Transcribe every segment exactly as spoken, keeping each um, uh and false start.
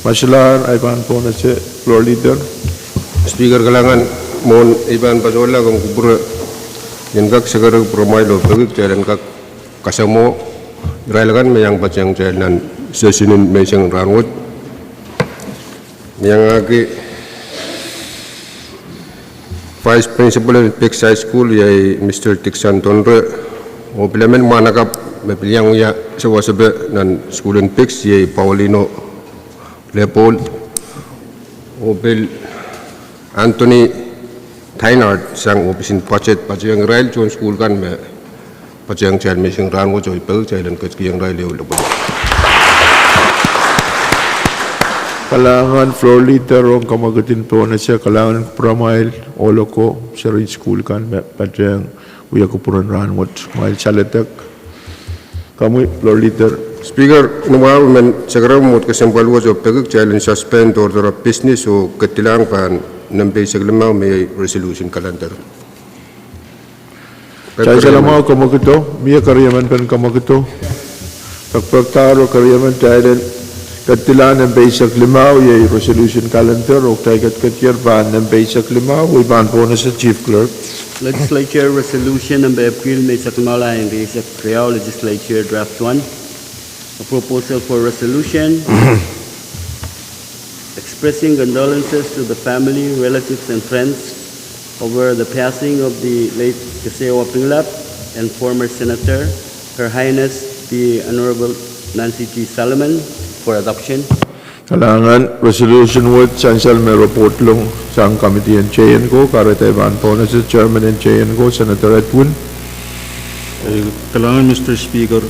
Masilahr, ahi pahn pohnese, Floor Leader. Speaker kalahngan, mwohn ei pahn pasohla komw kupwure, I en kak sekereki pwuramwail oh peki kitail en kak kasamwo irail akan me iang patehng kitail nan session en menseng rahnwet. Iangahki Vice Principal en Peaks High School, iei Mister Dixon Tonre, oh pil emen mwahnakapw me pil iang wia sewasepe nan sukuhl en Peaks, iei Paulino Lepol, oh pil Anthony Tynard sang ohpis en budget, patehng irail tohn sukuhl kan me patehng kitail menseng rahnwet oh I peki kitail en ketikihong irail ehu lepwelep. Kalahngan Floor Leader ong kamwekid en pohnese, kalahngan pwuramwail ohl oko seri en sukuhl kan me patehng wia kupwuren rahnwet. Mwail saledek. Komwi Floor Leader. Speaker, ni mwahu I men sekereki mwomwohd kesempwal wet oh peki kitail en suspend order of business oh ketilahng pahn nempe eisek limau me iei resolution calendar. Kitail sansal mwahu komwekid o, mie keriemen pen komwekid o? Pekpekdahr oh keriemen, kitail en ketilahng nempe eisek limau, iei resolution calendar, oh kitail ketiketier pahn nempe eisek limau, oh I pahn pohnese Chief Clerk. Legislature Resolution nempe epwiki me eisek limau, lap rieisek riau, Legislature Draft One. A proposal for resolution expressing condolences to the family, relatives, and friends over the passing of the late Keseha Pingelap and former Senator, Her Highness the Honorable Nancy G. Solomon, for adoption. Kalahngan, resolution wet sansal me report ong sang committee en J N ko, kahrehda I pahn pohnese Chairman en J N ko, Senator Edwin. Eh, kalahngan Mister Speaker.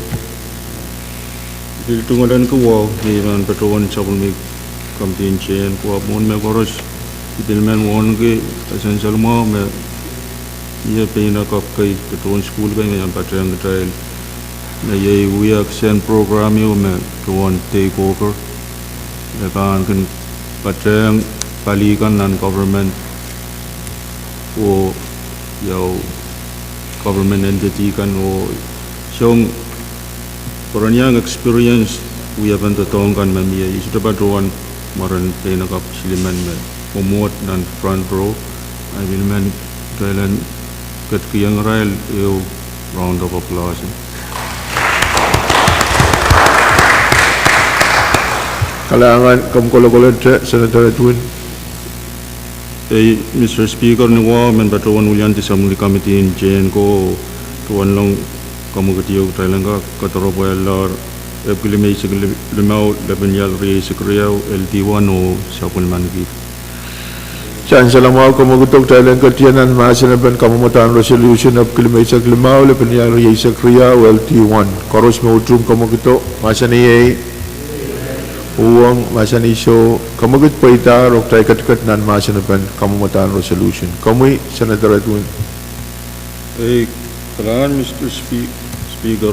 Pil tungoalenki wahu me I pahn patohwan sapwellime committee en J N ko, ahpw mwohn me koaros I pil men wauneki, e sansal mwahu me iei peinakapw kei, patohwan sukuhl kei me iang patehng kitail. Me iei wia kisehn program ieu me patohwan take over, me pahn kin patehng pali kan nan government oh iei government entity kan oh song pwurehng experience wiepen doadoahk kan me mie. I sohte patohwan mwaren peinakapw silimen me mwomwohd nan front row. I pil men kitail en ketikihong irail ehu round of applause. Kalahngan, komw kolokolete, Senator Edwin. Eh, Mister Speaker, ni wahu I men patohwan wiliandi sapwellime committee en J N ko, patohwan lohng kamwekid ieu kitail en kak kadoropwahla epwiki limeisek limau, lepin ial rieisek riau, L D one oh sapwellimaniki. Sansal mwahu komwekid o, kitail en ketikihong nan mahsen en kamwomwdahn resolution epwiki limeisek limau, lepin ial rieisek riau, L D one. Koaros me utung komwekid o, mahsanih ei. Uhwong, mahsanih soh. Komwekid pweidahr oh kitail ketiket nan mahsen en kamwomwdahn resolution. Komwi, Senator Edwin. Eh, kalahngan Mister Spe-, Speaker.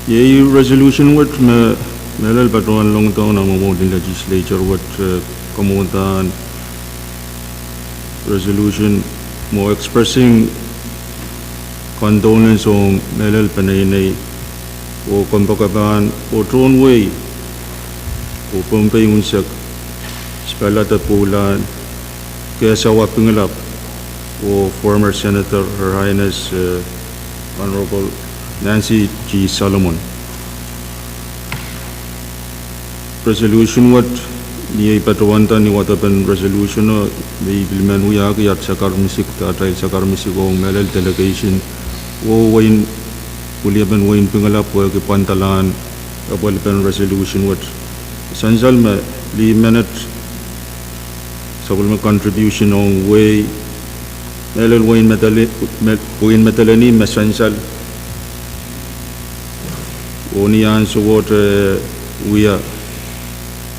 Iei resolution wet me, mehlel patohwan lohngdohng nan mwomwohd en legislature wet, eh, kamwomwdahn resolution mwo expressing condolence ong mehlel peneinei oh kompoakepahn oh tohn wehi oh Pohnpei unsek, spelada pwoula Kesawa Pingelap oh former Senator Her Highness, eh, Honorable Nancy G. Solomon. Resolution wet me iei patohwanda ni wadepen resolution o, me I pil men wiahki at sakarmesik, atail sakarmesik ong mehlel delegation oh wehin, weliepen wehin Pingelap pwehki pwandalahn apwalipen resolution wet. Sansal me lih menet sapwellime contribution ong wehi, mehlel wehin Medele-, me-, wehin Medeleni me sansal. Oh ni ansou wet, eh, wia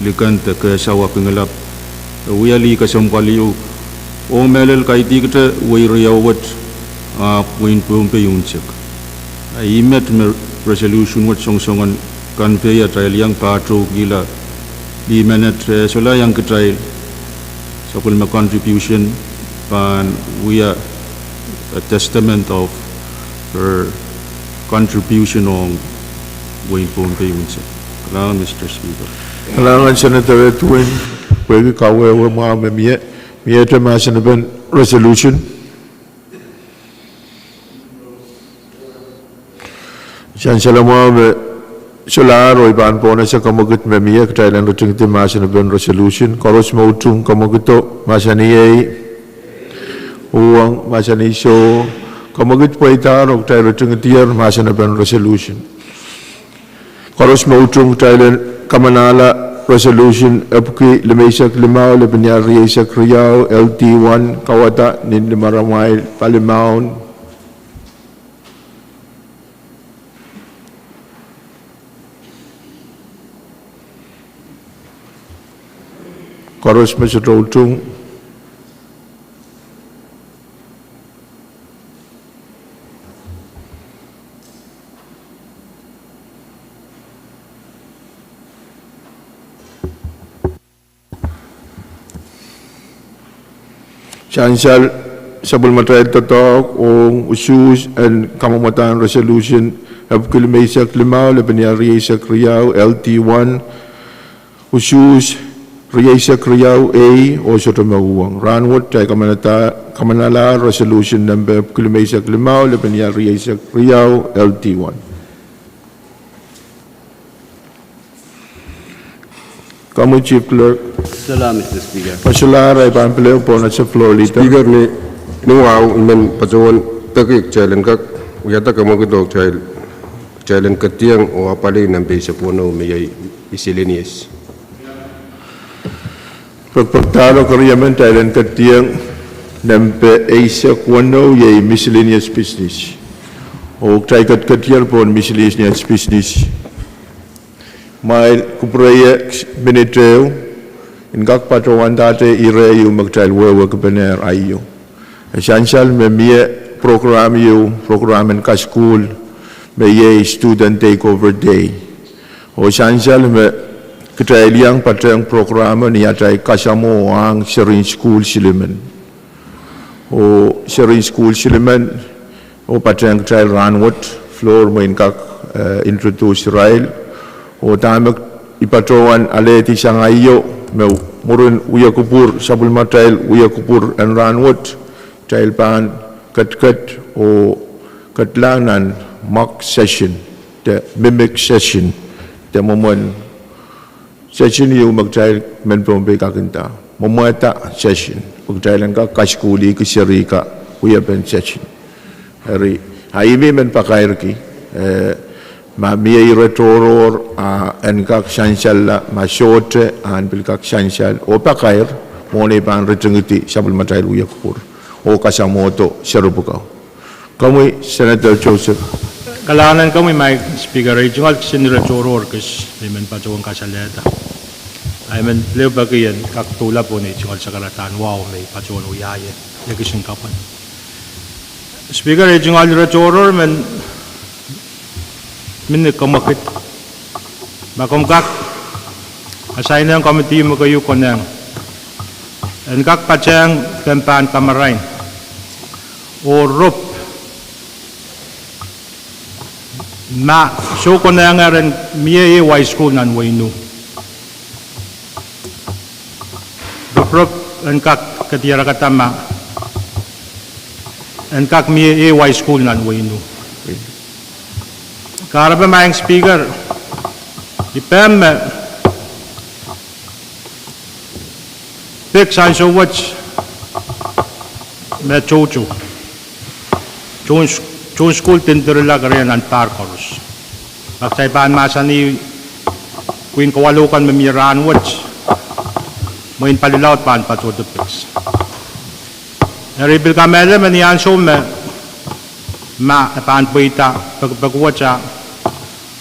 likan de Kesawa Pingelap, eh, wia lih kesempwal ieu. Oh mehlel kaidehkte wehi riau wet, ah, wehin Pohnpei unsek. Ah, ih met me resolution wet songosong en convey atail iang pahtoukihla lih menet, eh, solahr iang kitail sapwellime contribution pahn wia a testament of her contribution ong wehin Pohnpei unsek. Kalahngan, Mister Speaker. Kalahngan Senator Edwin, pwehki kawehwe mwahu me mie, miehte mahsen en resolution. Sansal mwahu me solahr oh I pahn pwonehng se kamwekid me mie kitail en ritingidi mahsen en resolution. Koaros me utung kamwekido, mahsanih ei. Uhwong, mahsanih soh. Kamwekid pweidahr oh kitail ritingidier mahsen en resolution. Koaros me utung kitail en kamanahla resolution epwiki limeisek limau, lepin iar rieisek riau, L D one, kawada nin limaramwail palimaun. Koaros me sohte utung. Sansal sapwellimatail doadoahk ong usuhs en kamwomwodahn resolution epwiki limeisek limau, lepin iar rieisek riau, L D one, usuhs rieisek riau A, oh sohte me uhwong. Rahnwet kitail kamanahla resolution nempe epwiki limeisek limau, lepin iar rieisek riau, L D one. Komwi Chief Clerk. Solahr, Mister Speaker. Solahr, I pahn pil pwonehng se Floor Leader. Speaker, ni, ni wahu I men patohwan peki kitail en kak wiahda kamwekido kitail, kitail en ketieng oh apwalih nempe eisek weneu me iei miscellaneous. Pekpekdahro keriemen kitail en ketieng nempe eisek weneu iei miscellaneous business. Oh kitail ketiketier pohn miscellaneous business. Mwail kupwureiek minit ehu, en kak patohwandahte ire ieu me kitail wehwehkipene aio. E sansal me mie program ieu, program en kasukuhl, me iei Student Takeover Day. Oh sansal me kitail iang patehng program ni atail kasamwo ong serihn sukuhl silimen. Oh serihn sukuhl silimen, oh patehng kitail rahnwet, Floor mwein kak, eh, introduce irail. Oh dahme I patohwan alehdi sang aio, me mwurin wia kupwur, sapwellimatail wia kupwur en rahnwet, kitail pahn ketiket oh ketlahng nan mock session, de mimic session, de mwomwen session ieu me kitail mehn Pohnpei kak nda, mwomwehda session, pwe kitail en kak kasukuhlihki seri kan wiepen session. Eri, a I men pakairki, eh, ma mie ire tohrohr, a en kak sansalla, ma sohte, a en pil kak sansal, oh pakair, mwohn ei pahn ritingidi sapwellimatail wia kupwur, oh kasamwodo seri pwuko. Komwi Senator Joseph. Kalahngan komwi Madam Speaker, ei tungoal kisin ire tohrohr kis me I men patohwan kasalehda. A I men pil peki en kak doula pohn ei tungoal sakaradahn wahu me I patohwan wiahier, eh, kisin kapwal. Speaker, ei tungoal ire tohrohr men, men kamwekid. Ma komw kak assign-ehng committee me keieu konehng en kak patehng pahn kamarain oh rop ma soh konehng en mie ehu high school nan wehin U. Roprop en kak kediarekada ma en kak mie ehu high school nan wehin U. Kahrepe Madam Speaker, I pehm me pik sansou wet me toutou, tohn, tohn sukuhl didihrila kerenieng nan pahr koaros. Ma kitail pahn mahsanih pwihn kawalu kan me mie rahnwet, mwein palilaud pahn patohdo pik. Eri pil kamehlele me ni ansou me, ma e pahn pweida pekipek wet,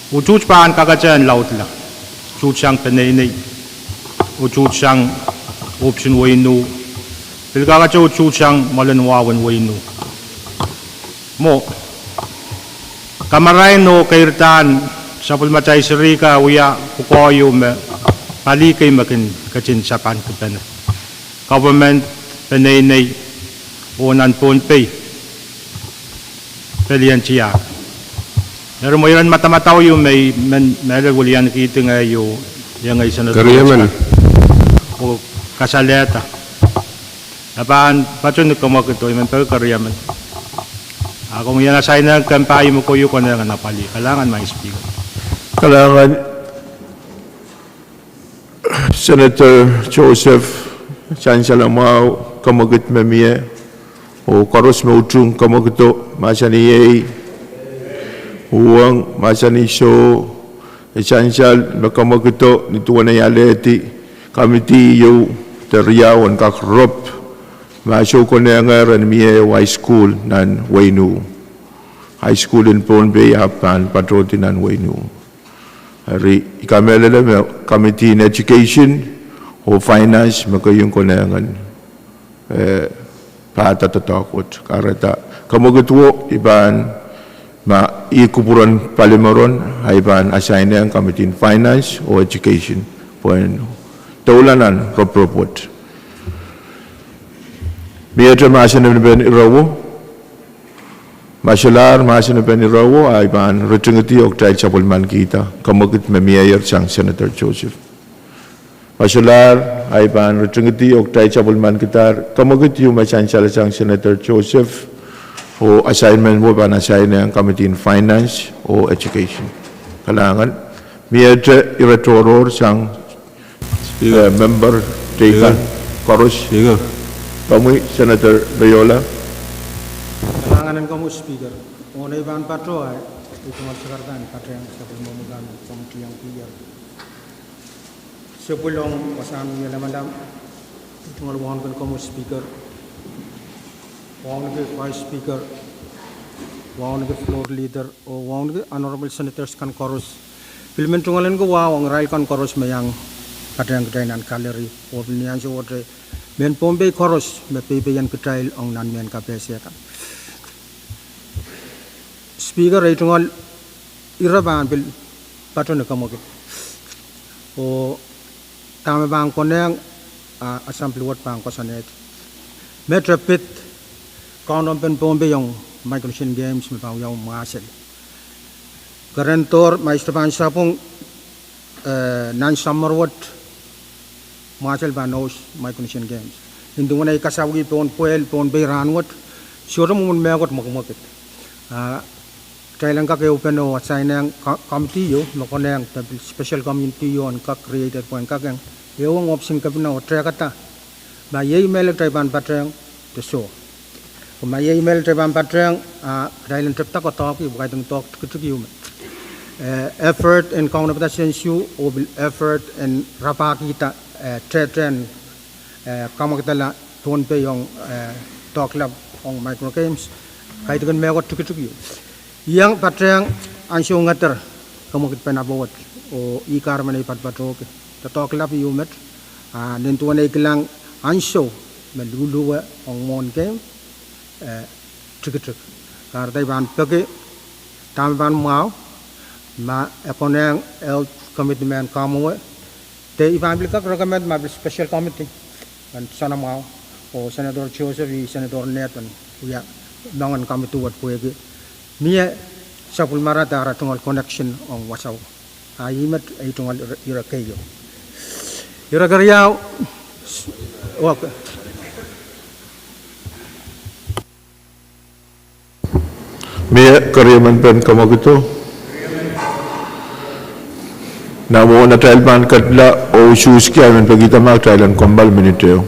utuht pahn kakete en laudla. Utuht sang peneinei, utuht sang ohpis en wehin U, pil kakete utuht sang mwoalen wahu en wehin U. Mwo, kamarain oh keirdahn sapwellimatail seri kan wia pwukoa ieu me pali kei me kin ketin sapankipene. Government, peneinei, oh nan Pohnpei, pelien tiahk. Eri mwurin madamadau ieu me I men mehlel wiliankihdi ngehi ieu Iang ei Senator Keriaman. Oh, kasalehda. E pahn patohwan kamwakido, I men peki Keriaman. A komw iang asainehng kempa I men kohiong konehng en apwalih. Kalahngan, Madam Speaker. Kalahngan, Senator Joseph, sansal mwahu, kamwakid me mie, oh koaros me utung kamwakido, mahsanih iei, uhwong, mahsanih soh, e sansal me kamwakido, ni duwen ei alehdi, committee ieu, de riau en kak rop, ma soh konehng en mie high school nan Weinu. High school en Pohnpei ahpw pahn patohdi nan Weinu. Eri, I kamehlele me committee en education oh finance me keieu konehng en, eh, pahda doadoahk wet. Kahrehda, kamwakid wo I pahn, ma I kupwuren palimaron, I pahn asainehng committee en finance oh education. Pwehn doula nan ropirop wet. Miehte mahsen en pen ire wo. Ma solahr mahsen en pen ire wo, I pahn ritingidi oh kitail sapwellimanikihda, kamwakid me mie sang Senator Joseph. Ma solahr, I pahn ritingidi oh kitail sapwellimanikidahr, kamwakid ieu me sansal sang Senator Joseph, oh assignment wo pahn asainehng committee en finance oh education. Kalahngan, miehte ire tohrohr sang Speaker. Eh, member, Speaker. Koaros. Speaker. Komwi, Senator Beyola. Kalahngan en komwi Speaker. Oh nei pahn patoh ahi, I tungoal sakarada en patehng sapwellimomwi kan, committee iang kier. Sapwellime wasahn wie lamalam, I tungoal wauneki en komwi Speaker, wauneki Vice Speaker, wauneki floor leader, oh wauneki honorable senators kan koaros. Pil men tungoal en ke wahu ong irail kan koaros me iang patehng kitail nan gallery. Oh pil ni ansou wet, mehn Pohnpei koaros me peipeien kitail ong nan mehn kapehse kan. Speaker, ei tungoal ire pahn pil patohwan kamwakid. Oh dahme pahn konehng, ah, assembly wet pahn koasoanehdi. Met e pid Kaunopen Pohnpei ong Micronesian Games me pahn wiawi mwahsel. Kerenidohr ma I sohte pahn sapwung, eh, nan summer wet, mwahsel pahn host Micronesian Games. Nin duwen ei kasawih pohn pwehl, Pohnpei rahnwet, sohte mwomwen mehkot mwekimwekid. Ah, kitail en kak ehupene oh asainehng co-, committee ieu, me konehng, de pil special committee ieu en kak created pwehn kak eng, ehuong ohpis en kepina oh tehkada. Ma iei mehlel kitail pahn patehng, de soh. Pwe ma iei mehlel kitail pahn patehng, ah, kitail en tepda koadoahki, pwe kaidehn doadoahk tikitik ieu me, eh, effort en kaunopada sensu, oh pil effort en rapahkihda, eh, tehtehn, eh, kamwakidala Pohnpei ong, eh, doadoahk lap ong Micro Games. Kaidehn mehkot tikitik ieu. Iang patehng ansou ngeder, kamwakid pen apwowed, oh ih kahrepen ei patopato ki. Doadoahk lap ieu met, ah, nin duwen ei kilang ansou me luluwe ong mwohn game, eh, tikitik. Kahrehda I pahn peki, dahme pahn mwahu, ma e konehng health committee men kamwowe, de I pahn pil kak recommend ma pil special committee en soanamwahu, oh Senator Joseph, ih Senator Ned en wia moangen committee wet pwehki mie sapwellimara de ara tungoal connection ong wasao. Ah, ih met ei tungoal ire, ire keieu. Ire keriau, okay. Mie keriemen pen kamwakido. Nan mwohn atail pahn kedla oh usuhski, I men pekihda ma kitail en kommoal minit ehu.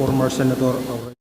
former Senator Aurelio.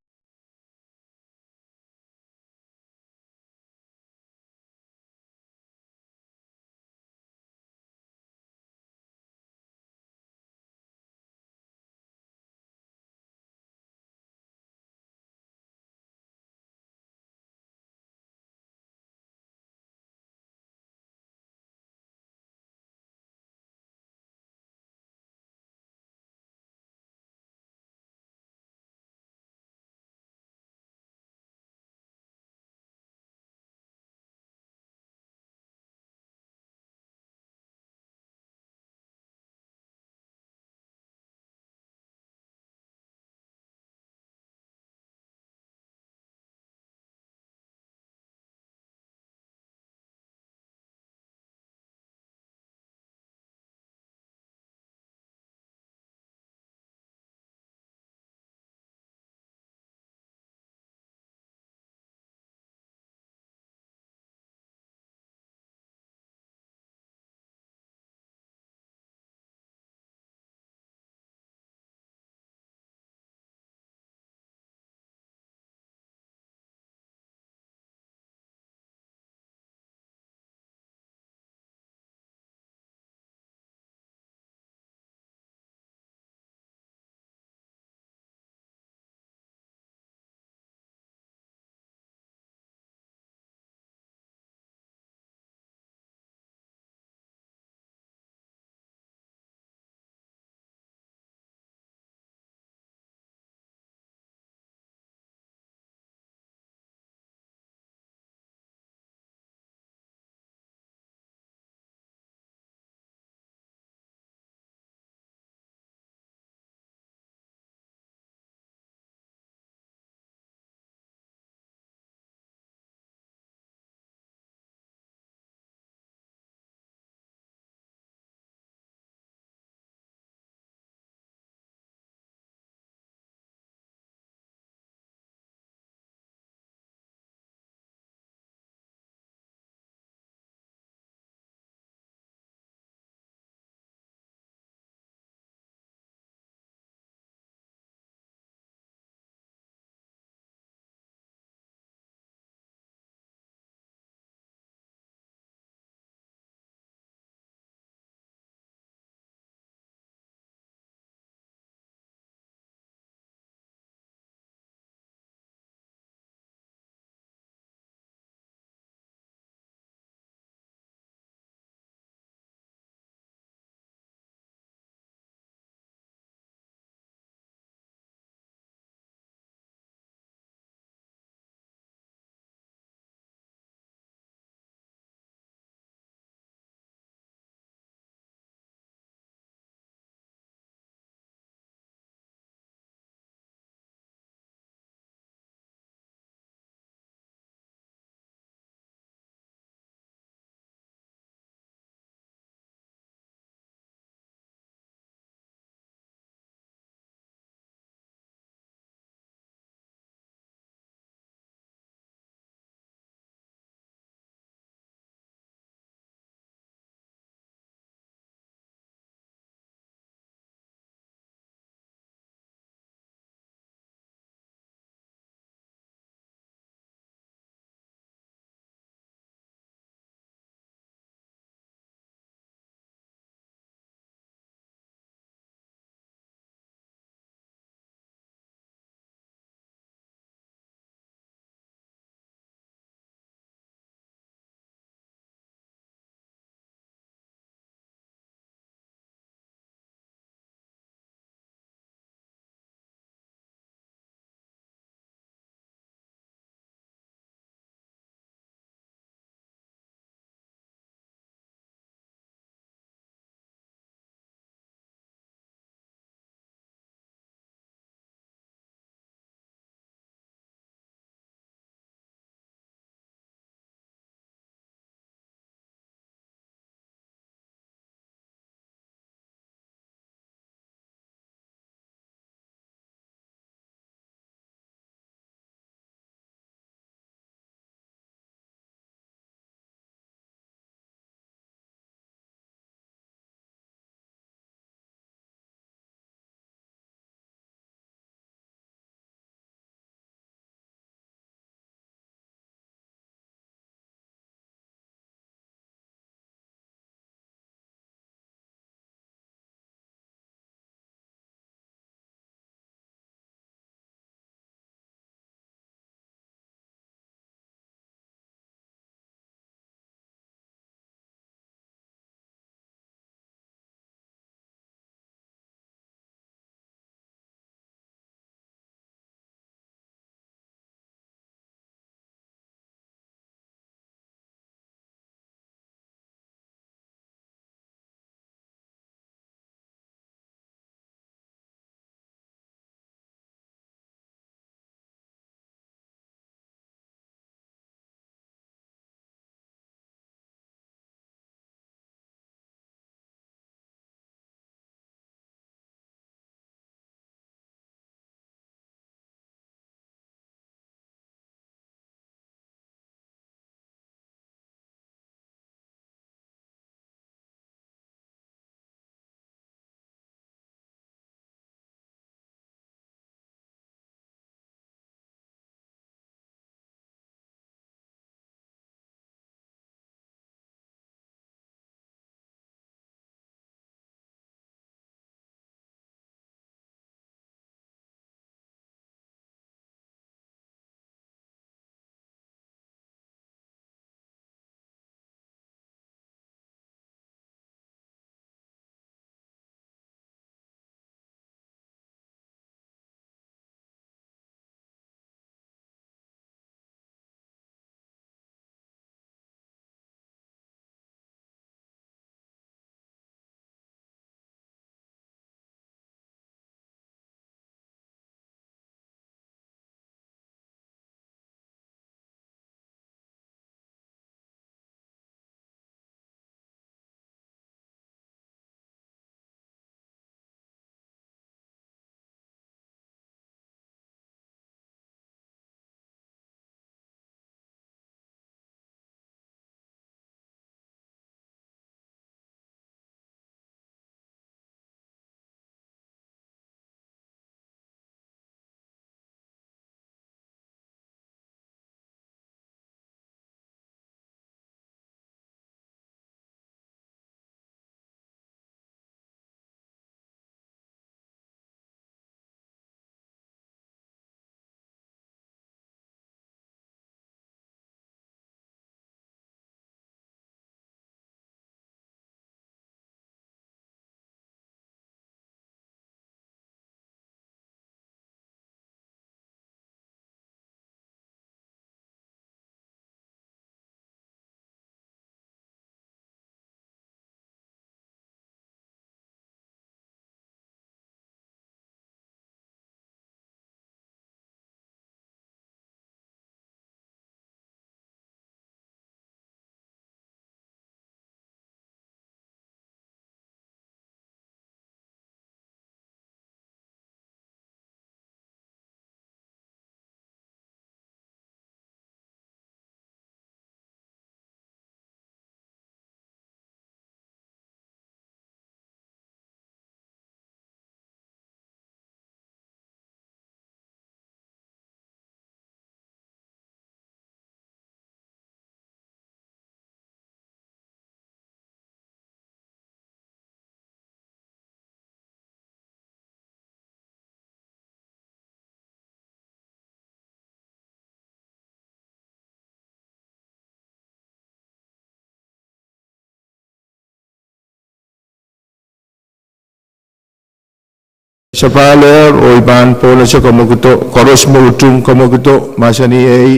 Sapahl ehr oh I pahn pohnese kamwekid koaros me utung kamwekid mahsanih ei.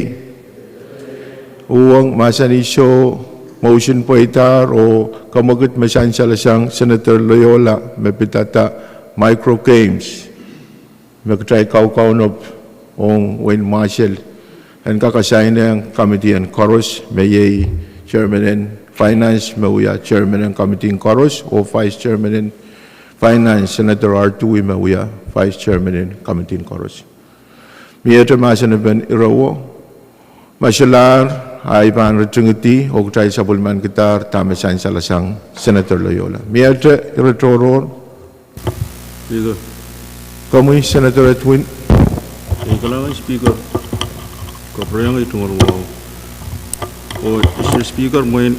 Uhwong mahsanih soh, motion pweidahr oh kamwekid me sansalasang Senator Loyola me pidada micro games me kitail kaukaunop ong wein Marshall en kak assign-ehng committee en koaros me iei chairman en finance me wia chairman en committee en koaros oh vice chairman en finance Senator Artui me wia vice chairman en committee en koaros. Miehte mahsen en pen ire wet, ma solahr, ahi pahn ritingidi oh kitail sapwellimanikidahr dahme sansalasang Senator Loyola. Miehte ire tohrohr. Speaker. Komwi Senator Edwin. Ei, kalahngan Speaker. Kapwuriang ei tungoal wahu. Oh Mister Speaker, mwein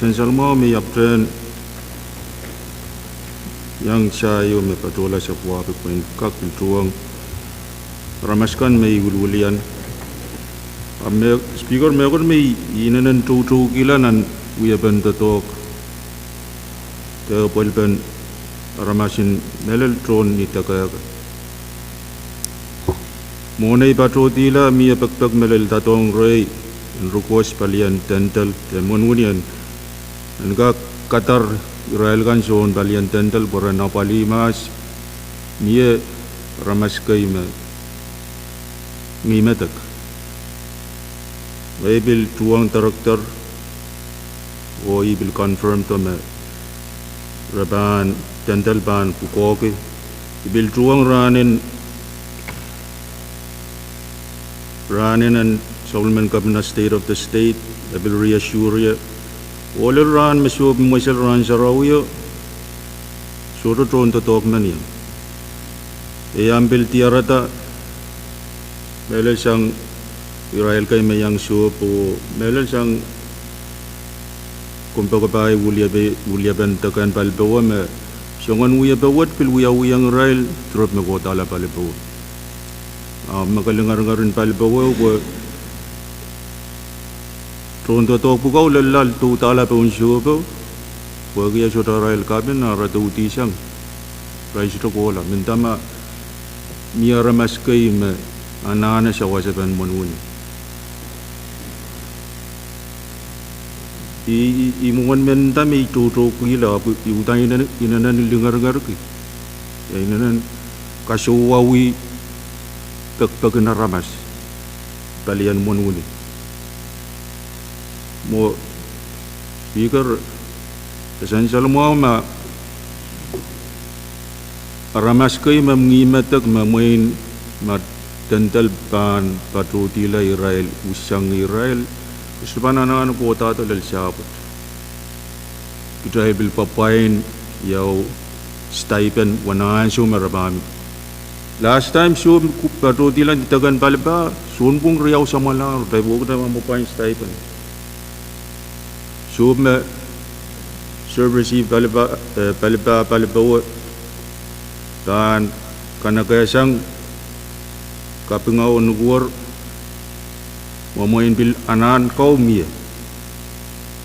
sansalmwahu me I apwtehn iang sair me patohla sapwahpik mwein kak pil tuhwong aramas kan me I wiliwilian. A me, Speaker, mehkot me I inenen toutoukihla nan wiepen doadoahk de pwelpen aramasin mehlel tohn ni dekehka. Mwohn ei patohdihla mie pekipek me lel doadoahk rehi en rukos palien dental de mwenwini en kak kadar irail kan soun palien dental pwe ren apwalih mahs mie aramas kei me ngihmedek. Ei pil tuhwong director oh I pil confirm-da me re pahn dental pahn pwukoahki. I pil tuhwong rahnen, rahnen en sapwellimen Kepina State of the State, e pil reassure-a. Oh lel rahn me sohp mwesel rahn sarawio, sohte tohn doadoahk men ie. E ahpw pil diarada mehlel sang irail kei me iang sohp oh mehlel sang kompoake pai wuliepe, wuliepen deke en palipowe me soangen wiepe wet pil wiawiong irail trip me kohdahla palipowe. A me ke lingeringerin palipowe pwe tohn doadoahk pwukoa lella doudahla pohn sohpo, pwehki e sohte arail kapin a re doudisang. Irail sohte kohla. Mendahte ma mie aramas kei me anahne sawasepen mwenwini. I, i, I mwomwen mendahte me I toutoukihla, ahpw I uhdahn inenen, inenen lingeringerki. Ia inenen kasawih pekipek en aramas palien mwenwini. Mwo, Speaker, e sansalmwahu ma aramas kei me ngihmedek me mwein ma dental pahn patohdihla irail, usang irail, e sohte pahn anahne kohdahdo lel sahpwet. Kitail pil pwapwain ieu stipend wen ansou me re pahn. Last time sohp patohdihla ni deke en palipa, sounpwong riau samwalahr, kitail pwukoa kitail pahn pwapwain stipend. Sohp me service palipa, eh, palipa, palipowe pahn kanekehsang kapinga oh nukuwer, mwomwen pil anahn kau mie.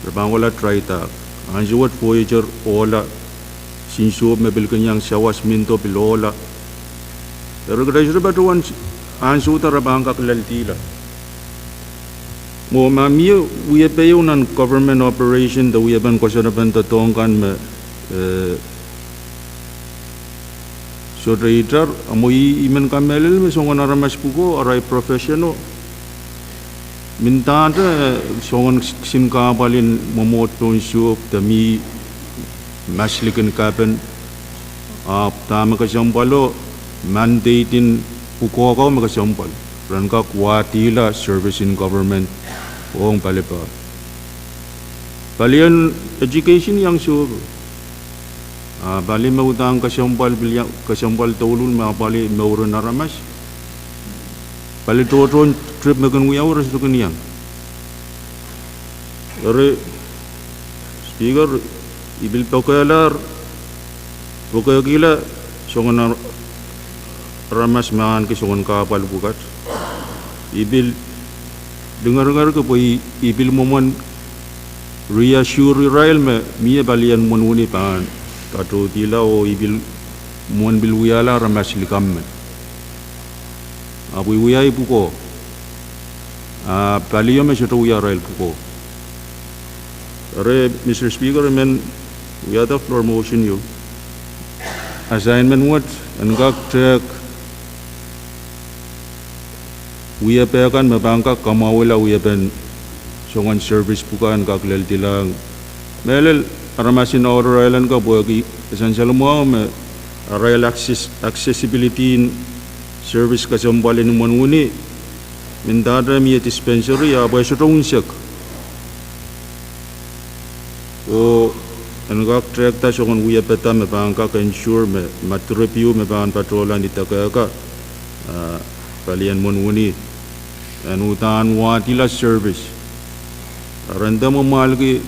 Re pahn kohla dry dock. Ansou wet Voyager ohla, sin sohp me pil kin iang sawas Minto pil ohla. Eri kitail sohte patohwan ansou da re pahn kak lel dihla. Mwo ma mie wiepe ieu nan government operation de wiepen koasoanepen doadoahk kan me, eh, sohte itar, a mwo I, I men kamehlele me soangen aramas pwukoa, arail profession o. Mendahte, eh, soangen kisin kahpwal en mwomwohd pohn sohp de mie mas likin kapin, ahpw dahme kesempwalo, mandate en pwukoa kau me kesempwal. Ren kak wadihla service in government ong palipa. Palien education iang sohpo. A pali me uhdahn kesempwal pil iang, kesempwal douluhl me apwalih mouren aramas. Pali tohtohn trip me kin wiawi re sohte kin iang. Eri, Speaker, I pil pokehla, pokehkihla soangen ar-, aramas me ahneki soangen kahpwal pwukat. I pil lingeringerki pwe I, I pil mwomwen reassure irail me mie palien mwenwini pahn patohdihla oh I pil mwohn pil wiahla aramas likamw me. Ahpw I wiawi pwukoa. Ah, palio me sohte wia arail pwukoa. Eri, Mister Speaker, I men wiahda floor motion ieu. Assignment wet en kak tehk wiepe kan me pahn kak kamwahwihala wiepen soangen service pwuka en kak lel dilahng. Mehlel aramas en Outer Island ka pwehki e sansal mwahu me arail access-, accessibility en service kesempwal en imwen wini, mendahte mie dispensary ahpw e sohte unsek. Oh en kak tehkda soangen wiepe da me pahn kak ensure me, ma trip ieu me pahn patohla ni dekehka, ah, palien imwen wini, en uhdahn wahdihla service. Eri nda me mwamwahlki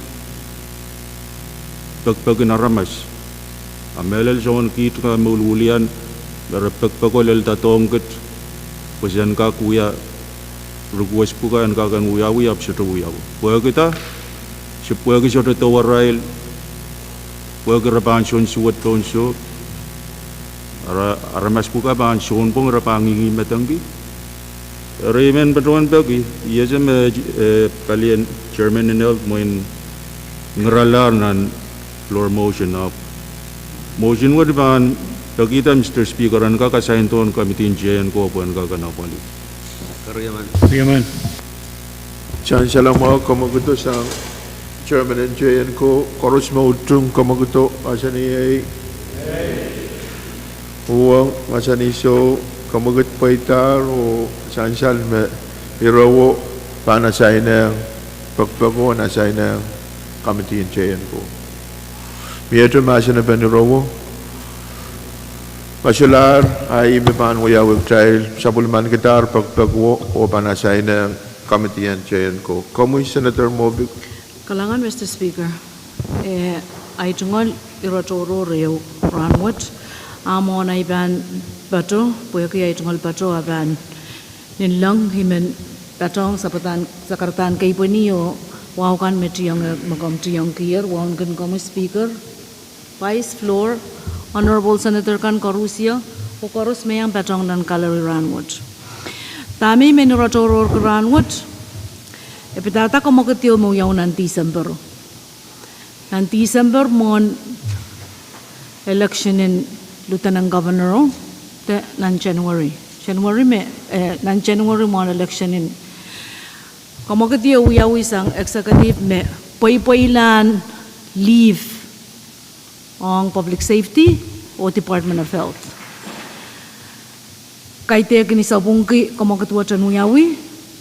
pekipek en aramas. A mehlel soangen kiht ka me wiliwilian, me re pekipeko lel doadoahk kit, pwe sen kak wia request pwuka en kak en wiawi ahpw sohte wiawi. Pwehki da, se pwehki sohte doarail, pwehki re pahn sohn suwed pohn soh, ara-, aramas pwuka pahn sounpwong re pahn ngihngi medengki. Eri I men patohwan peki, I ese me, eh, palien chairman en health mwein ngiralahr nan floor motion ahpw motion wet I pahn pekihda Mister Speaker en kak assign-dohng committee en J N ko pwe en kak en apwalih. Riemen. Riemen. Sansal mwahu, kamwekid sang chairman en J N ko, koaros me utung kamwekido, mahsanih ei. Uhwong, mahsanih soh, kamwekid pweidahr oh sansal me irowo pahn assign-ehng, pekipeko en assign-ehng committee en J N ko. Miehte mahsen en pahn irowo. Masolahr, a ih me pahn wiawi kitail sapwellimanikidahr pekipeko oh pahn assign-ehng committee en J N ko. Komwi Senator Moffitt. Kalahngan Mister Speaker. Eh, ahi tungoal iratohrohr ehu rahnwet. A mwohn ahi pahn pato, pwehki ahi tungoal pato a pahn nin leng I men patohng sapwedahn, sakaradahn keipweni oh wahu kan me tiong, eh, me komw tiongkier, wauneki komwi Speaker, Vice, floor, Honorable Senator kan koaros, oh koaros me iang patohng nan gallery rahnwet. Dahme I men iratohrohrki rahnwet, e pidada kamwekid ieu me wiawi nan Tisemper. Nan Tisemper mwohn election en Lieutenant Governor, de nan January. January me, eh, nan January mwohn election en. Kamwekid ieu wiawi sang executive me pweipweilahn leave ong Public Safety oh Department of Health. Kaidehkin I sapwungki kamwekid wet en wiawi,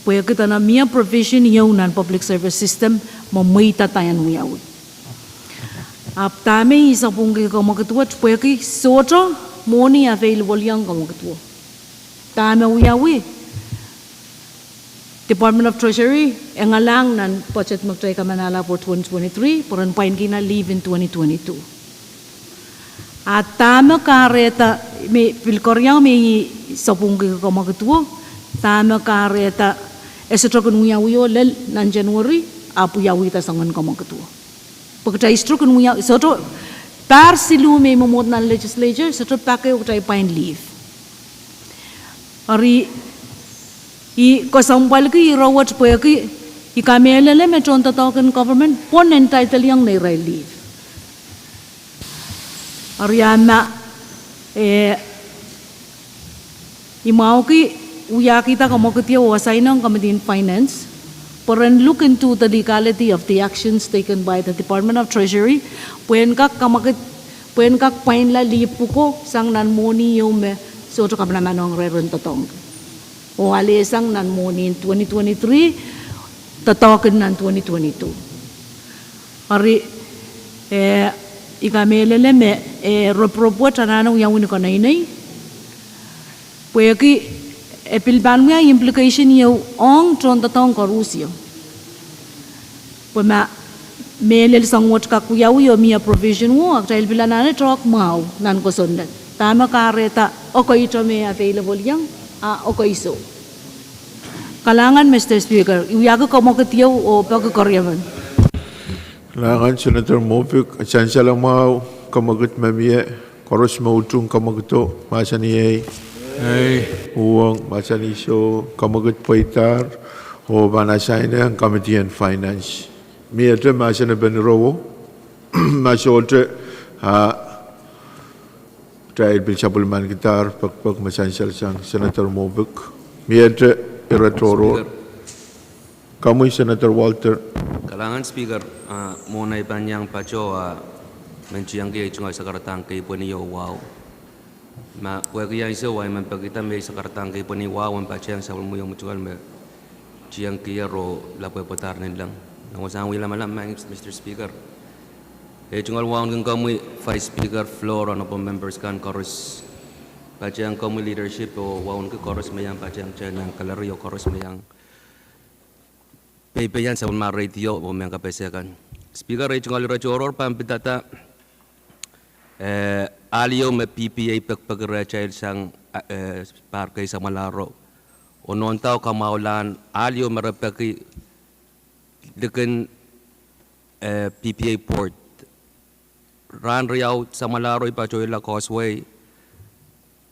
pwehki dene mie provision ieu nan public service system me mweidada en wiawi. Ahpw dahme I sapwungki kamwekid wet pwehki sohte mwohni available iong kamwekid wet. Dahme wiawi, Department of Treasury e ngalahng nan budget me kitail kamanahla pwe twenty twenty-three, pwe ren pwainkihla leave en twenty twenty-two. A dahme kahrehda, me pil keriau me I sapwungki kamwekid wet, dahme kahrehda e sohte kin wiawi oh lel nan January, ahpw wiawihda soangen kamwekid wet. Pwe kitail sohte kin wia, sohte pahr siluh me I mwomwohd nan legislature, sohte pak ehu kitail pwain leave. Eri I kesempwalki ire wet pwehki I kamehlele me tohndoadoahk en government pwon entitle iong neirail leave. Eri a ma, eh, I mwahuki wiahkihda kamwekid ieu oh assign-ehng Committee on Finance, pwe ren look into the legality of the actions taken by the Department of Treasury, pwehn kak kamwekid, pwehn kak pwainla leave pwuko sang nan mwohni ieu me sohte kamanaman ong irail ren doadoahngki. Oh ale sang nan mwohni en twenty twenty-three, doadoahk en nan twenty twenty-two. Eri, eh, I kamehlele me, eh, roporop wet anahne wiawi ni konehng nei. Pwehki e pil pahn wia implication ieu ong tohndoadoahk koarusie. Pwe ma mehlel sang wet kak wiawi oh mie provision wet, a kitail pil anahne talk mwahu nan kosonned. Dahme kahrehda, okay, dahme available iong, a okay, soh. Kalahngan, Mister Speaker, I wiahki kamwekid ieu oh peki keriemen. Kalahngan, Senator Moffitt, sansal mwahu, kamwekid me mie. Koaros me utung kamwakido, mahsanih ei. Ei. Uhwong, mahsanih soh, kamwakid pweidahr, oh pahn asainehng Committee on Finance. Miehte mahsen en peni rowo, ma sohte, a, kitail pil sapwellimanikidahr pekipek me sansal sang Senator Moffitt. Miehte ire tohrohr. Speaker. Komwi Senator Walter. Kalahngan Speaker, a, mwohn ei pahn iang patoh, a, men tiengki ei tungoal sakaradahn keipweni oh wahu. Ma pwehki ansou ahi men pekida me ei sakaradahn keipweni wahu en patehng sapwellimomwi oh mwohn tungoal me tiengki ro lapwehpwadahr nin leng. Nan wasahn wie lamalam, Madam Mister Speaker, ei tungoal wauneki komwi Vice Speaker, floor, honorable members kan koaros, patehng komwi leadership oh wauneki koaros me iang patehng kitail nan gallery oh koaros me iang peipeian sapwellime radio oh mehn kapehse kan. Speaker, ei tungoal ire tohrohr pahn pidada, eh, ahl ieu me P P A pekipeki rehtail sang, eh, pahr kei samwalahro. Oh nohn dau kamwahulahn ahl ieu me re peki likin, eh, P P A port. Rahn riau samwalahro I patohla Causeway,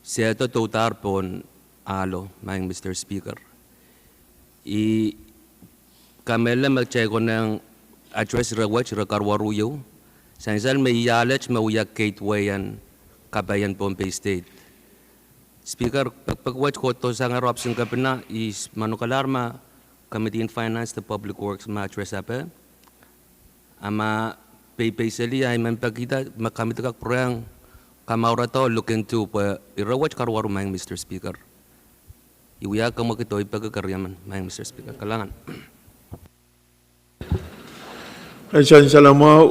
sehdo doudahr pohn ahlo, Madam Mister Speaker. I kamehlele me kitail konehng address ire wet, ire karuwaru ieu, sansal me I ahl et me wia gateway en kapai en Pohnpei State. Speaker, pekipek wet kohdo sang ropsin kepina, I manokelahr ma Committee on Finance de Public Works me address ape. A ma peipei seli, ahi men pekida me committee kak pwurehng kamourada oh look into pwe ire wet karuwaru, Madam Mister Speaker. I wia kamwakido, I peki keriemen, Madam Mister Speaker. Kalahngan. E sansal mwahu,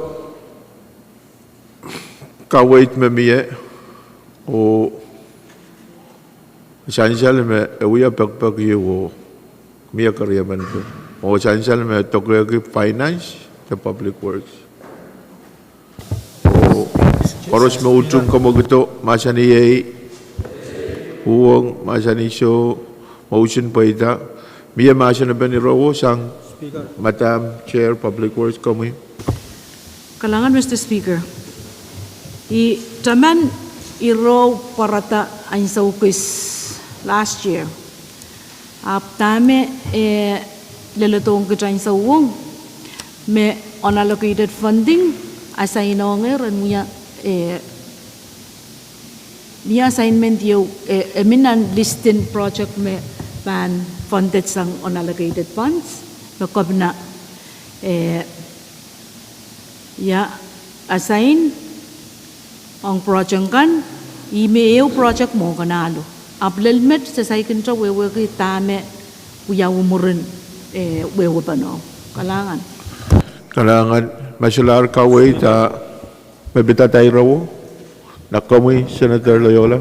kaweid me mie, oh sansal me e wia pekipek ieu oh mie keriemen pil. Oh sansal me e dokehki finance de public works. Oh koaros me utung kamwakido, mahsanih ei. Uhwong, mahsanih soh, mousin pweida. Mie mahsen en peni rowo sang Madam Chair, Public Works, komwi. Kalahngan, Mister Speaker. I taman iroh pwarada ansou kis last year. Ahpw dahme, eh, leledohng kitail ansou ong me unallocated funding, asainohngehr en wia, eh, mie assignment ieu, eh, e mi nan list en project me pahn funded sang unallocated funds, me kepina, eh, ia assign ong project kan, ih me ehu project mwo kan ahlo. Ahpw lel met se saikinte wehwehki dahme wiawi mwurin, eh, wehwehpeno. Kalahngan. Kalahngan, ma solahr kaweid a me pidada irowo, nan komwi Senator Loyola.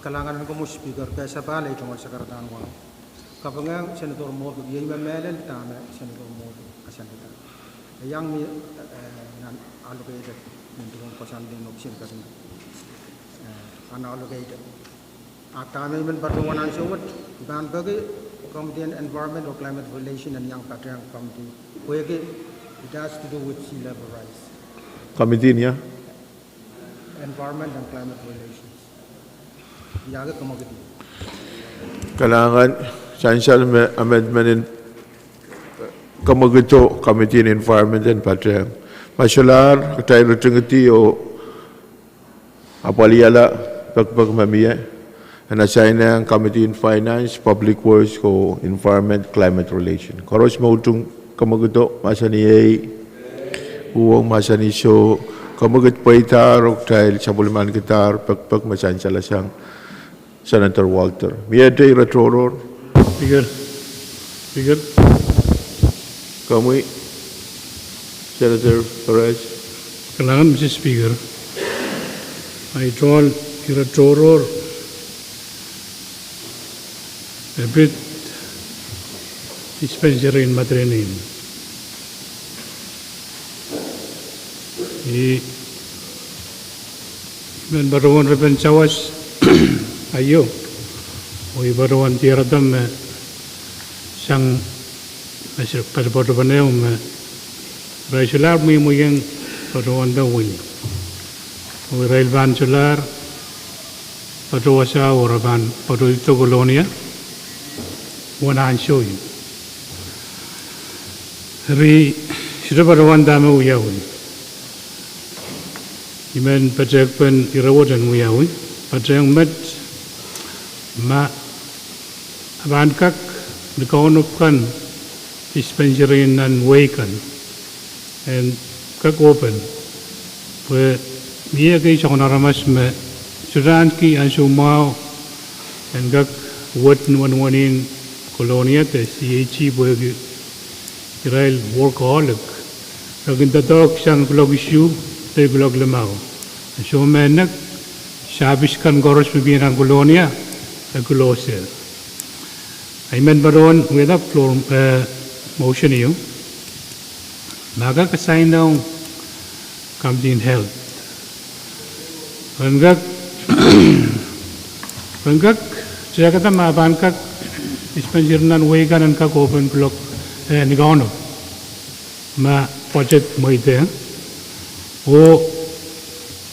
Kalahngan en komwi Speaker, kesapahl ei tungoal sakaradahn wahu. Kapingehng Senator Moffitt, iei me mehlel dahme Senator Moffitt kasalehda. E iang mie, eh, nan allocated, nin duwen koasoandi en option kepina, eh, unallocated. A dahme I men patohwan ansou wet, I pahn peki Committee on Environment oh Climate Relation en iang patehng committee, pwehki it has to do with sea level rise. Committee en ia? Environment and Climate Relations. Ia ke kamwakidi? Kalahngan, sansal me amendment en kamwakido Committee on Environment en patehng. Ma solahr, kitail ritingidi oh apwalihala pekipek me mie en asainehng Committee on Finance, Public Works, oh Environment, Climate Relation. Koaros me utung kamwakido, mahsanih ei. Uhwong, mahsanih soh. Kamwakid pweidahr oh kitail sapwellimanikidahr pekipek me sansal sang Senator Walter. Miehte ire tohrohr? Speaker. Speaker. Komwi, Senator Perez. Kalahngan, Mister Speaker. Ahi tungoal ire tohrohr, e pid dispensary en Madolenihmw. I men patohwan repen sawas aio, oh I patohwan diarada me sang me se patopato peneu me irail solahr mihmihong patohwanda wini. Oh irail pahn solahr patohwasao oh re pahn patohdo Kolonia uwen ansou ieu. Eri, sohte patohwan dahme wiawi. I men patehkpen ire wet en wiawi. Patehng met, ma e pahn kak, ni kaunop kan, dispensary nan wehi kan en kak open, pwe mie ekei soangen aramas me sohte ahneki ansou mwahu en kak wet ni wenwenihn Kolonia de C H C pwehki irail workaholic. Re kin doadoahk sang kuloak isuh de kuloak limau. Ansou me e nek, sahpis kan koaros me mie nan Kolonia e close. I men patohwan wiahda floor, eh, motion ieu. Ma kak assign ong Committee on Health, ren kak, ren kak tehkada ma pahn kak, dispensary nan wehi kan en kak open kuloak, eh, ni kaunop ma budget mweidehng. Oh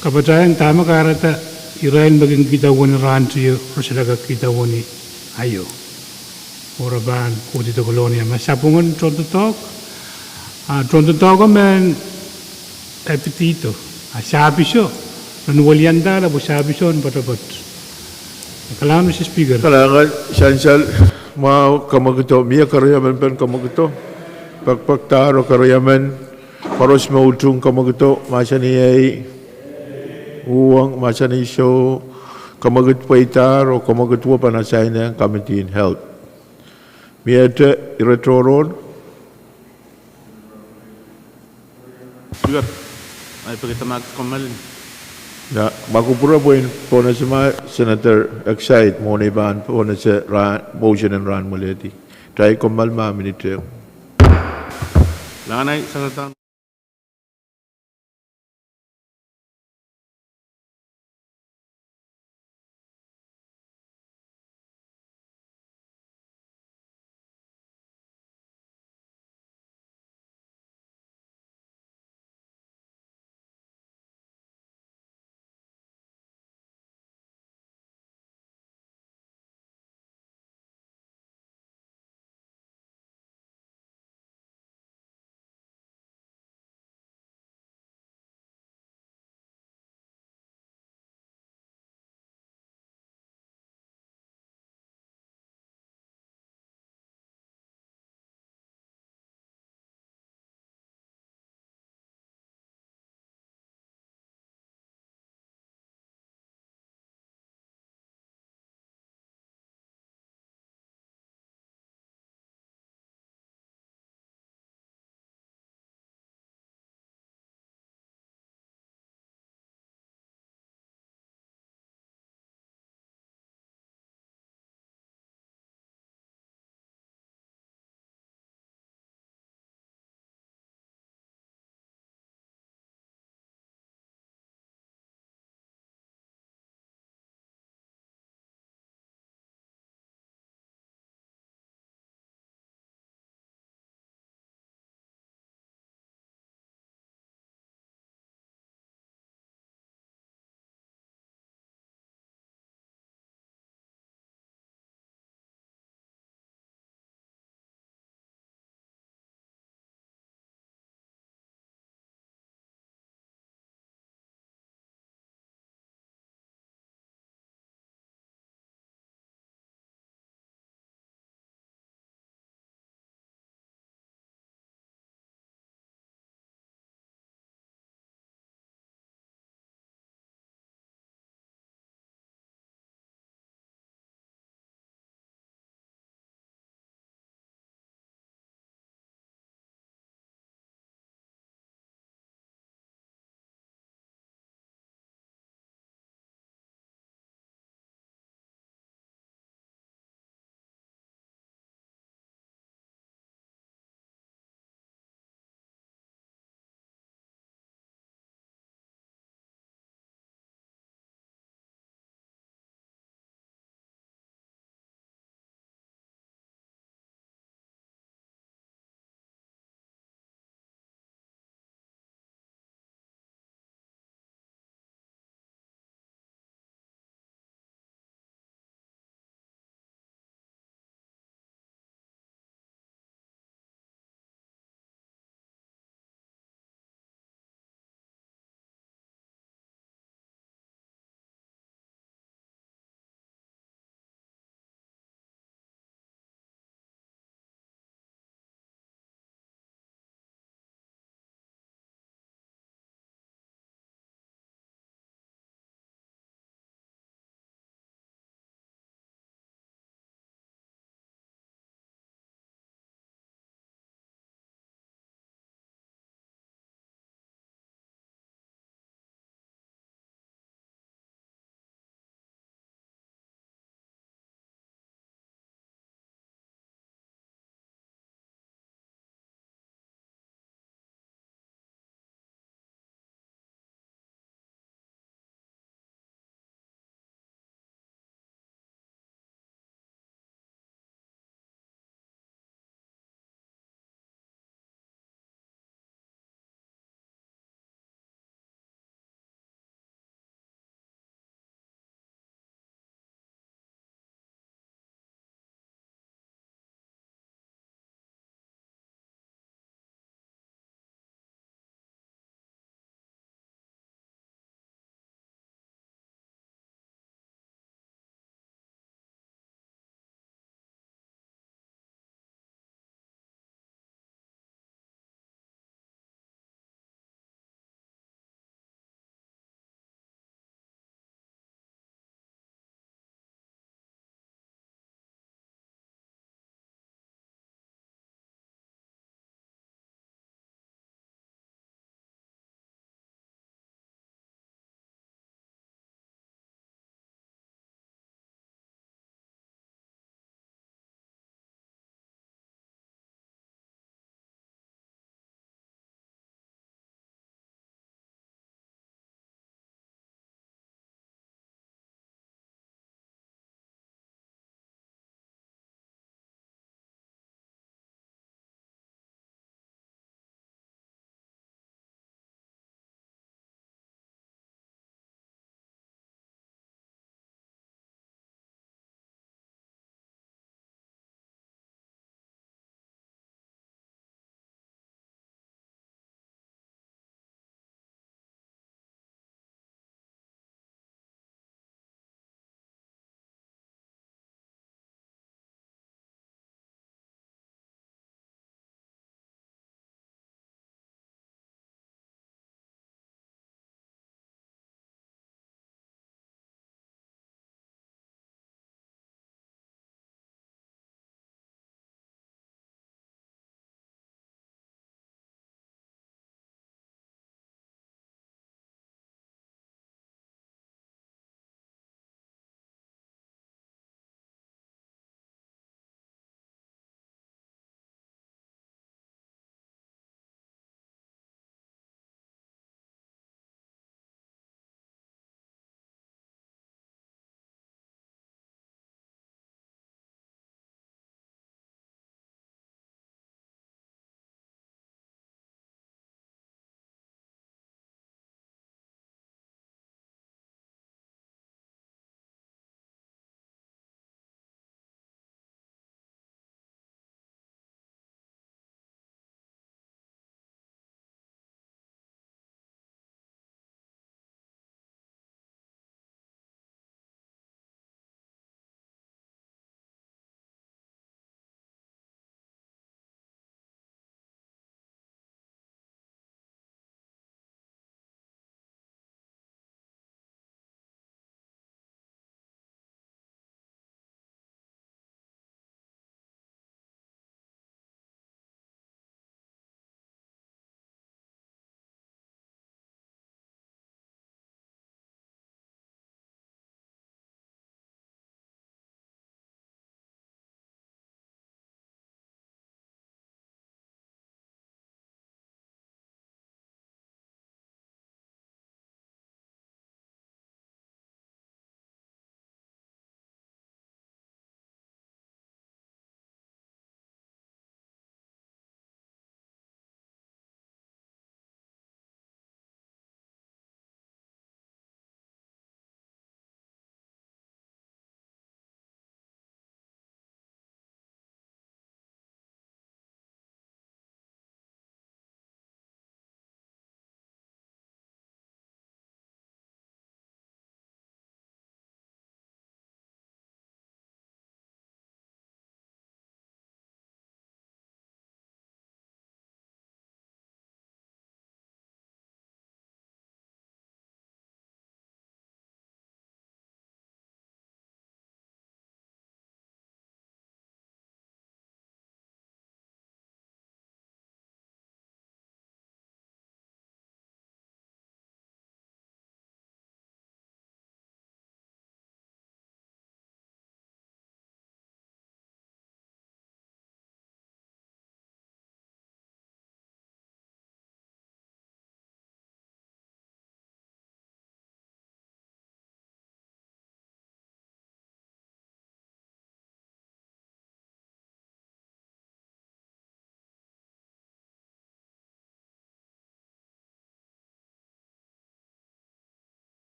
kapatahieng dahme kahrehda irail me kin kihda wenihmw rahn teieu re solahr kak kihda wenihmw aio, oh re pahn kohdi Kolonia ma sapwungen tohndoadoahk, a tohndoadoahk men e pidihdo, a sahpiso ren weliandahr pwe sahpiso en poatopoat. Kalahngan, Mister Speaker. Kalahngan, sansal mwahu, kamwakido, mie keriemen pen kamwakido, pekpekdahr oh keriemen, koaros me utung kamwakido, mahsanih ei, uhwong, mahsanih soh, kamwakid pweidahr oh kamwakid wet pahn assign ong Committee on Health. Miehte ire tohrohr? Ma kupwure pwehn pohnese ma Senator Exide mwohn ei pahn pohnese motion en rahn mweledi. Kitail kommoal ma minit ehu.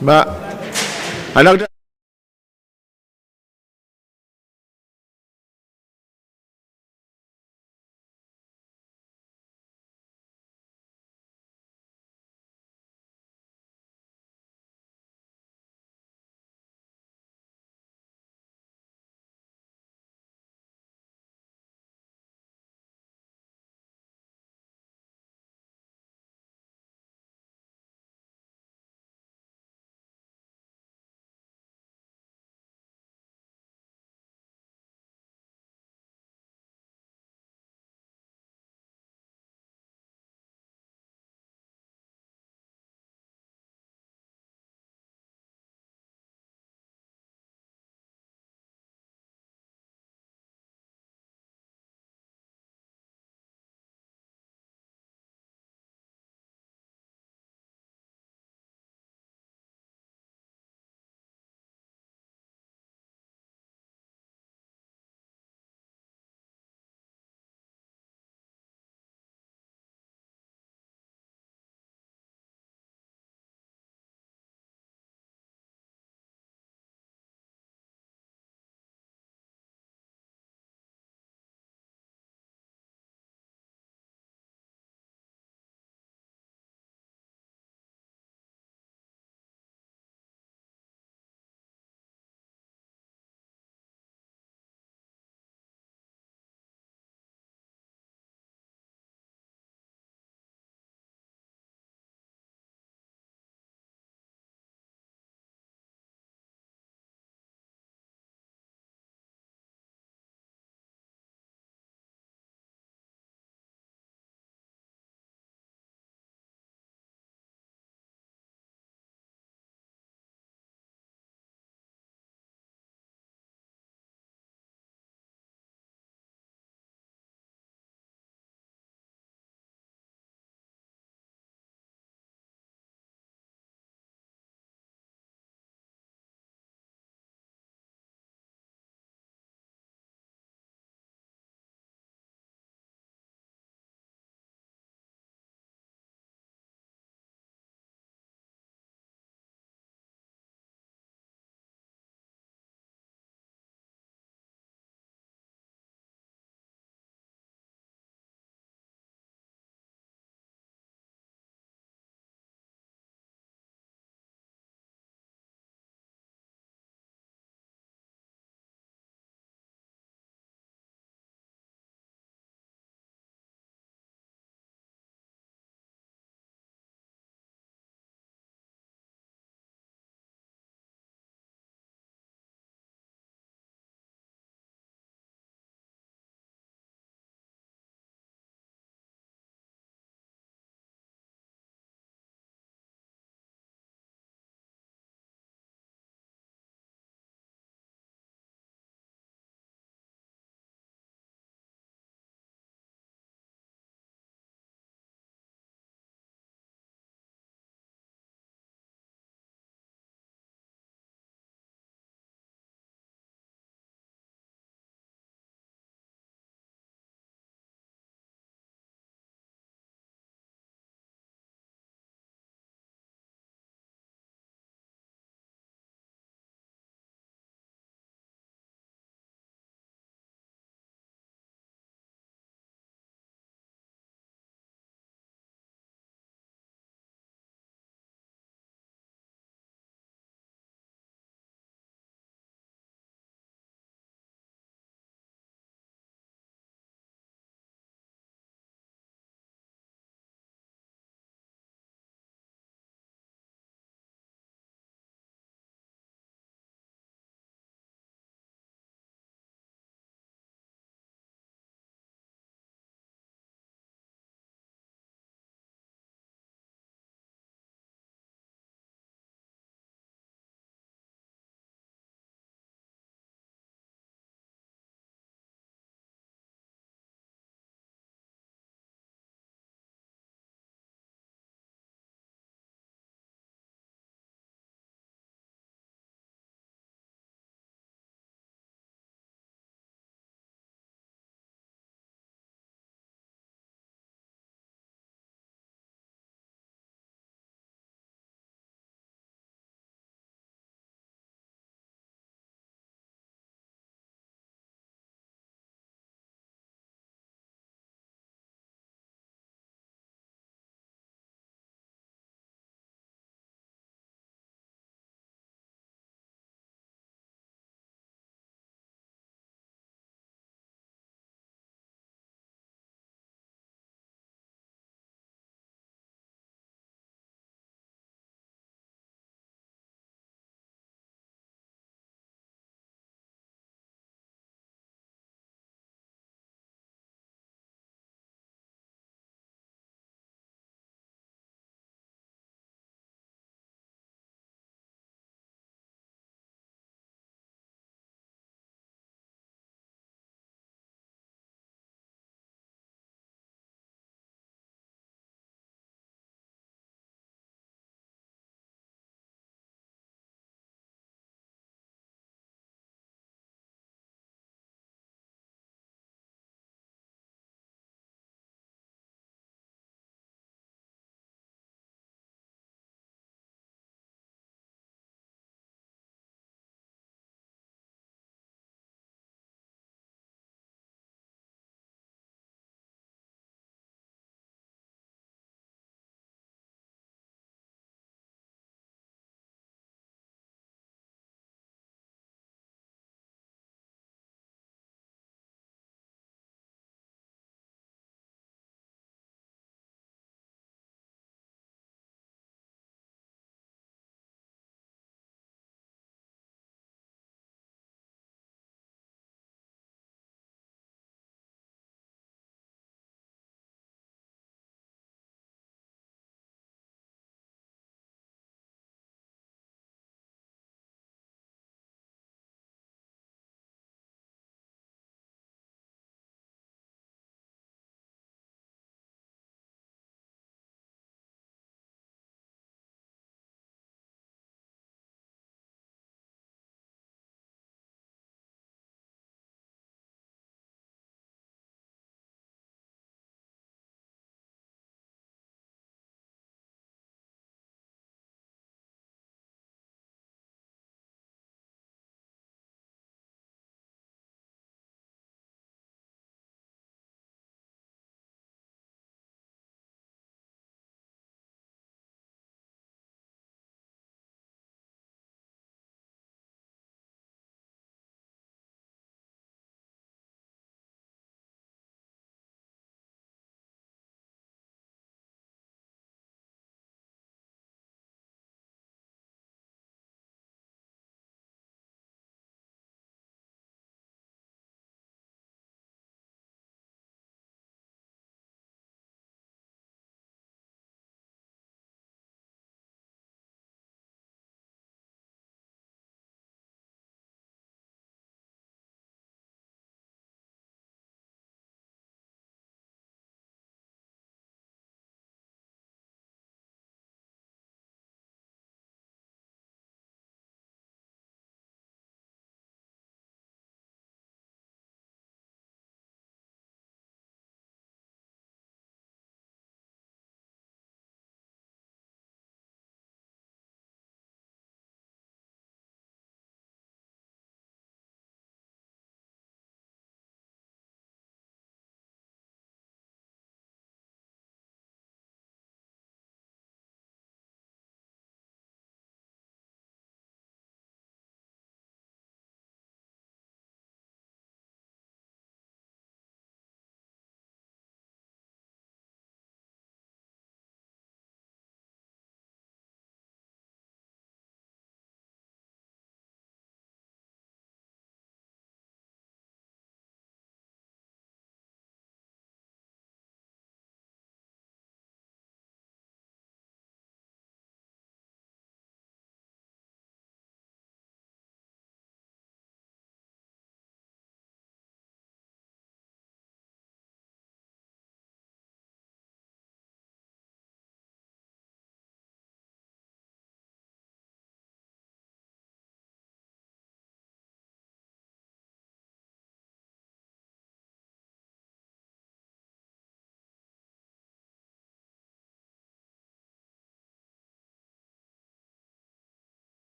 Ma, anak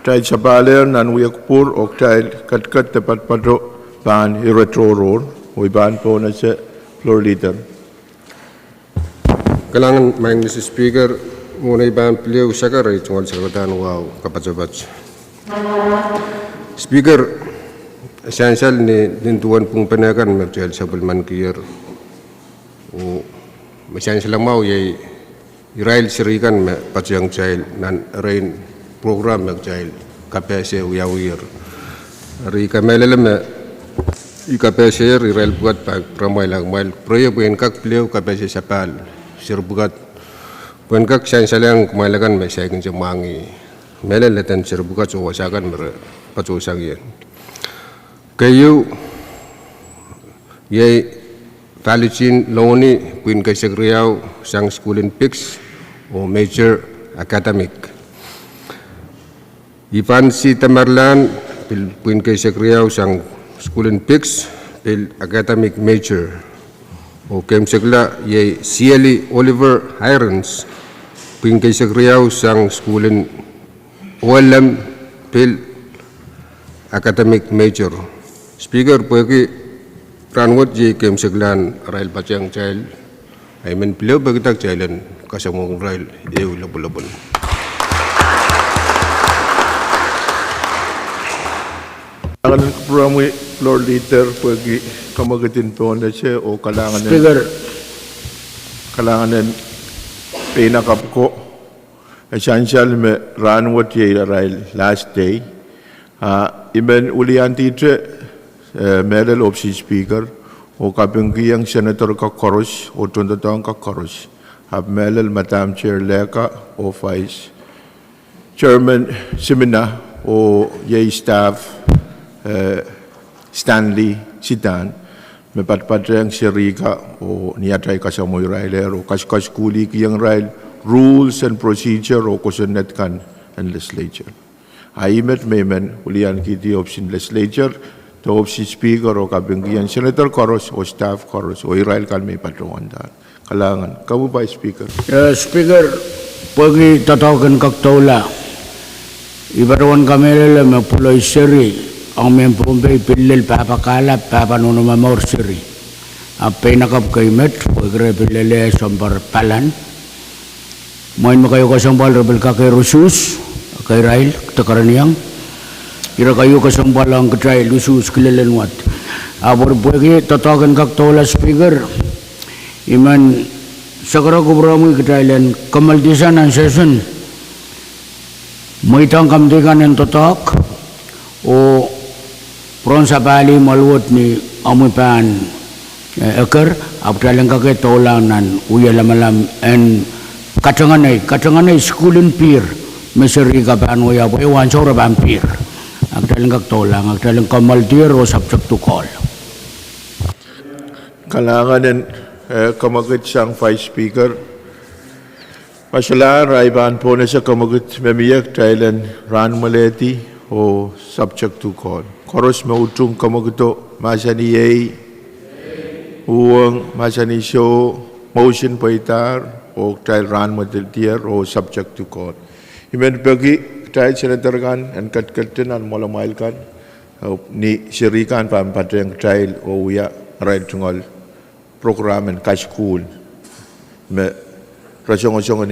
Kitail sapahl nan wia kupwur oh kitail ketiket de patopato pahn ire tohrohr, oh I pahn pohnese Floor Leader. Kalahngan, Madam Speaker, mwohn ei pahn pil ehu sakarai tungoal sakaradahn wahu kapatapat. Speaker, sansal ni, nin duwen pwungpene kan me kitail sapwellimanikier. Oh me sansal mwahu iei irail seri kan me patohwan kitail nan erein program me kitail kapehse wiawier. Eri I kamehlele me I kapehsehier irail pwukat pahn pramwail ahmwail pwurehng pwe en kak pil ehu kapehse sapahl seri pwukat pwe en kak sansalehng kumwail akan me saikinte mwahngih. Mehlel leden seri pwukat oh wasa kan me re patohsang ie. Keieu iei Valitin Loni, pwihn keisek riau, sang sukuhl en Piks oh major academic. Ivan C. Tamerlan, pil pwihn keisek riau, sang sukuhl en Piks, pil academic major. Oh keimwsekla iei Sieli Oliver Irons, pwihn keisek riau, sang sukuhl en O L M, pil academic major. Speaker, pwehki rahnwet iei keimwseklahn arail patohwan kitail, I men pil ehu pekida kitail en kasamwohng irail ehu lopwulopwul. Kalahngan en kupwuromwi Floor Leader pwehki kamwekid en pohnese oh kalahngan en, Speaker, kalahngan en peinakapw ko. E sansal me rahnwet iei arail last day. Ah, I men wiliandihte, eh, mehlel ohpis en Speaker, oh kapingkihong Senator kan koaros oh tohndoadoahk kan koaros, ahpw mehlel Madam Chair Leka oh Vice Chairman Simina oh iei staff, eh, Stanley Siddahn, me patpatehng seri kan oh ni atail kasamwo irailehr oh kasikasikuhlihkihong irail rules and procedure oh kosonned kan en legislature. A ih met me I men wiliankihdi ohpis en legislature, de ohpis en Speaker oh kapingkihong Senator koaros oh staff koaros oh irail kan me I patohwanda. Kalahngan. Komw Vice Speaker. Eh, Speaker, pwehki doadoahk en kak doula, I patohwan kamehlele me pwuloi seri ong mehn Pohnpei pil lel pahpa kahlap, pahpa nohno momour seri. Ahpw peinakapw kei met, pwehki re pil lel sounpar palan. Mwein me keieu kesempwal re pil kakehr usuhs, keirail, de kereniong. Ire keieu kesempwal ong kitail usuhs kilelen wet. Ahpw pwehki doadoahk en kak doula Speaker, I men sakara kupwuromwi kitail en kommoaldi sang nan session. Mweidohng kommoaldi kan en doadoahk, oh pwurehng sapahlih mwoahl wet ni omwi pahn, eh, eker, ahpw kitail en kak doula nan wia lamalam en katengenei, katengenei sukuhl en pihr, me seri kan pahn wia pwe wansou re pahn pihr. A kitail en kak doula, a kitail en kommoaldier oh subject to call. Kalahngan en, eh, kamwekid sang Vice Speaker. Ma solahr, I pahn pohnese kamwekid me mie kitail en rahnmwelehdi oh subject to call. Koaros me utung kamwekido, mahsanih iei, uhwong, mahsanih soh, motion pweidahr, oh kitail rahnmwelehdier oh subject to call. I men peki kitail senator kan en ketiketdi nan mwoalamwail kan, oh ni seri kan pahn patehng kitail oh wia arail tungoal program en kasukuhl me rasongosong